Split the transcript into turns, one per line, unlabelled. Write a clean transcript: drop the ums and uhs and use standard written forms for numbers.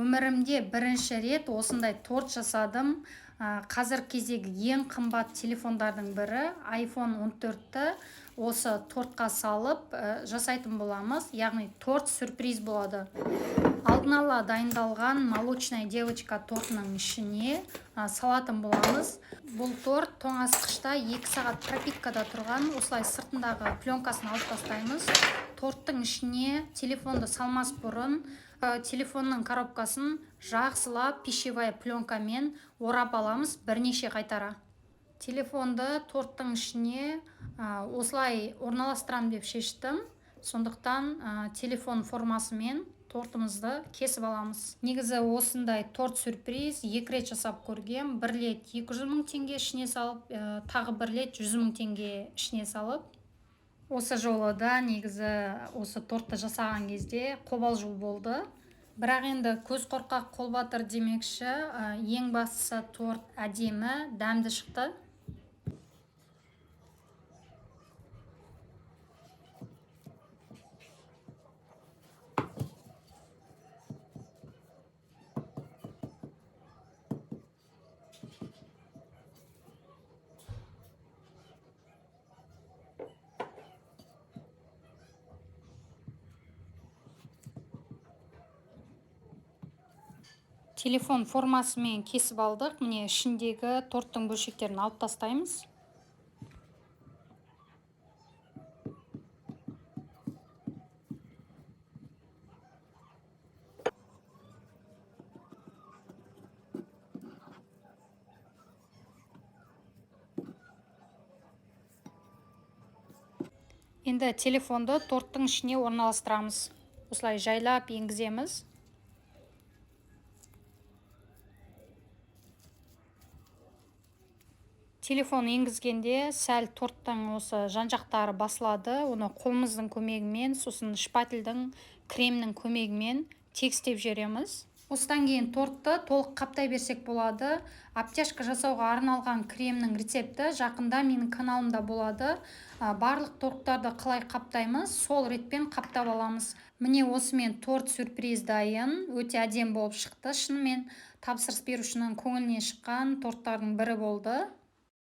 Өмірімде бірінші рет осындай торт жасадым. Қазір кездегі ең қымбат телефондардың бірі iPhone 14-ті осы тортқа салып жасайтын боламыз. Яғни торт сюрприз болады. Алдын ала дайындалған молочная девочка тортының ішіне салатын боламыз. Бұл торт тоңазытқышта 2 сағат пропиткада тұрған. Осылай сыртындағы пленкасын алып тастаймыз. Торттың ішіне телефонды салмас бұрын телефонның коробкасын жақсылап пищевая пленкамен орап аламыз бірнеше қайтара. Телефонды торттың ішіне осылай орналастырам деп шештім. Сондықтан телефон формасымен тортымызды кесіп аламыз. Негізі осындай торт сюрприз 2 рет жасап көргем. Бір рет 200 мың теңге ішіне салып, тағы бір рет 100 мың теңге ішіне салып. Осы жолы да негізі осы тортты жасаған кезде қобалжу болды. Бірақ енді көз қорқақ қол батыр демекші, ең бастысы торт әдемі, дәмді шықты. Телефон формасымен кесіп алдық. Міне ішіндегі торттың бөлшектерін алып тастаймыз. Енді телефонды торттың ішіне орналастырамыз. Осылай жайлап енгіземіз. Телефон енгізгенде сәл торттың осы жан-жақтары басылады. Оны қолымыздың көмегімен, сосын шпательдің, кремнің көмегімен тегістеп жібереміз. Осыдан кейін тортты толық қаптай берсек болады. Обтяжка жасауға арналған кремнің рецепті жақында менің каналымда болады. Барлық торттарды қалай қаптаймыз, сол ретпен қаптап аламыз. Міне осымен торт сюрприз дайын. Өте әдемі болып шықты. Шынымен тапсырыс берушінің көңілінен шыққан торттардың бірі болды.